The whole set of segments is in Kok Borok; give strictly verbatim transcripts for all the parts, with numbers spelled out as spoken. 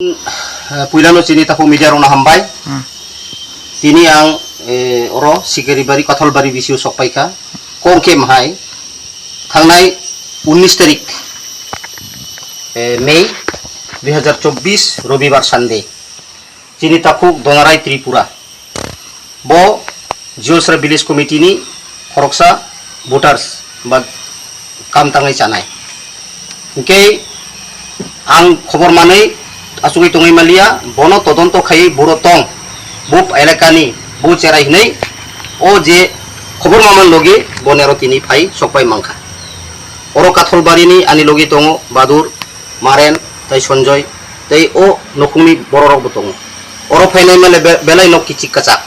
Eh, puilano chini takhuk media rokno hambai. Hmm. Tini ang, eh, oro Sikaribari, Katholbari bisio sokpaikha. Kok khe mahai thangnai unis tarik, eh, May dui hazar chobbish Robibar Sunday. Chini takhuk Donarai Tripura. Bo Jiosra Village Committee ni khoroksa voters ba kam tangwi chanai. Hwnkhe ang khobor manwi achugwi tongwi manliya, bono todonto khaiwi buro tong, bo elakani, bo cherai hwnwi o je khobor maman logi boni aro tini phai sokpai mankha. Oro Katholbarini ani logi tongo Badur, Maren, tei Sonjoy, tei o nukhungni bororokbo tongo. Oro phainai male be-, belai nok kichik kachak.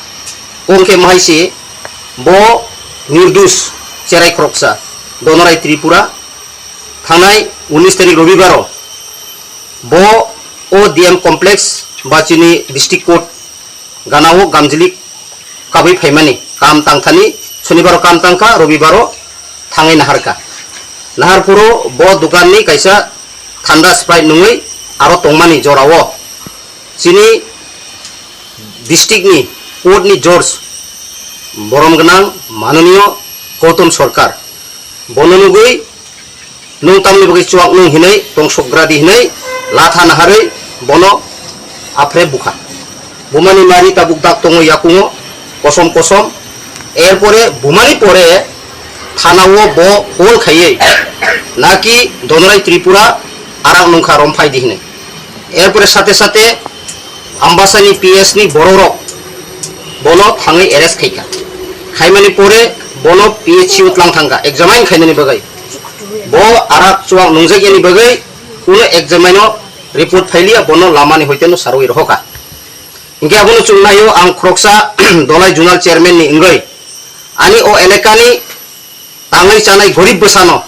Kok khe mahai se bo nirdush cherai khoroksa Donorai Tripura thangnai unis tarik Robibaro bo o D M complex ba chini district court ganao gamjili kabui phaimani kam tangthani, Sonibaro kam tangkha, Robibaro thangwi naharkha. Nahar phuru bo dokanni kaisa thanda Sprite nungwi aro tongmani jorao chini district ni court ni judge borom gwnang mananiyo Gautam Sarkar bono nugwi nwng tamni bagwi chuak nwng hinwi tongsokgra di hinwi latha naharwi bono aphre bukha. Bumani mari tabuk dak tongo yakungo kosom kosom. Erpore bumani pore thanao bo call khaiwi naki Donorai Tripura arak nungkha romphai di hinwi. Erpore sate sate Ambasani P S ni bororok bono thangwi arrest khaikha. Khaimani pore bono P H C o tlang thangkha examine khainani bagwi. Bo arak chuak nungjakyani bagwi kuno examine o report phailiya, bono lamani hoiteno sarwi rohokha. Hinkhe abono chwng naio ang khoroksa Dolai Zonal Chairman ni wngwi ani o elakani tangwi chanai gorib bwsano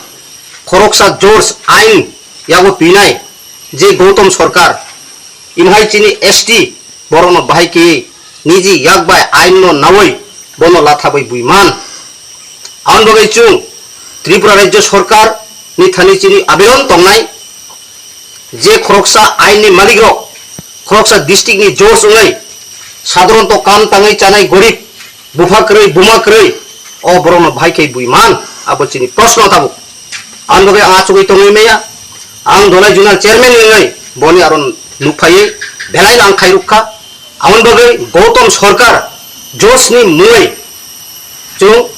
khoroksa judge ain yago twinai je Gautam Sarkar, imhai chini S T borokno bahai khe niji yak bai ain no nawi bono latha bai bui man. Aboni bagwi chwng Tripura Rajya Sarkar ni thani chini aberon tongnai je khoroksa ain ni malik rok, khoroksa district ni judge wngwi sadharanto kam tangwi chanai gorib, bupha kwrwi, buma kwrwi, o borokno bahai khe bui man, abo chini proshno tabuk. Aboni bagwi ang achugwi tongwi maya, ang Dolai Zonal Chairman wngwi boni aro nukphaiwi belai no ang khairukha. Aboni bagwi Gautam Sarkar judge ni mungwi chwng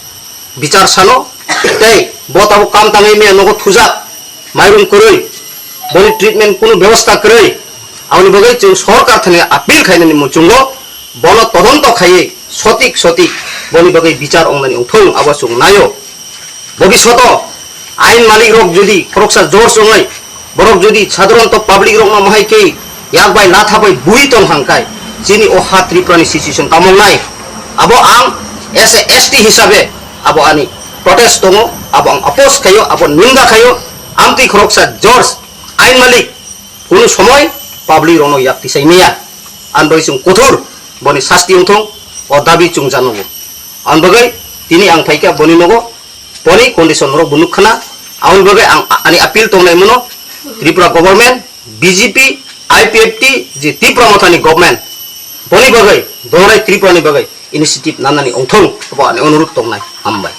bichar sano, tei bo tabuk kam tangwi maya nogo thujak, mairum kwrwi, boni treatment kunu bebosta kwrwi, aboni bagwi chwng sorkar thani appeal khainani muchungo bono todonto khaiwi sotik sotik boni bagwi bichar wngnani wngthung abo chwng naio. Bobishoto ain malik rok jodi khoroksa judge wngwi borok jodi sadharanto public rokno mohai khe yak bai latha bai bui tong hangkai chini o ha Tripura ni situation tamo wngnai. Abo ang as a S T hisabe abo ani protest tongo, abo ang oppose khaio, abo ninda khaio. Amtwi khoroksa judge ain malik kunu somoi public rokno yak tisai maya. Ang bai chwng kuthur boni sasti wngthung o dabi chwng janogo. Ang bagwi tini ang phaikha boni nogo. Boni condition rok bo nukkhana, aboni bagwi ang ani appeal tongnai mano Tripura government, B J P, I P F T, je Tipra Mothani government, boni bagwi, Donorai Tripura ni bagwi initiative nanani wngthung, abo ani onurudh tongnai. Hambai.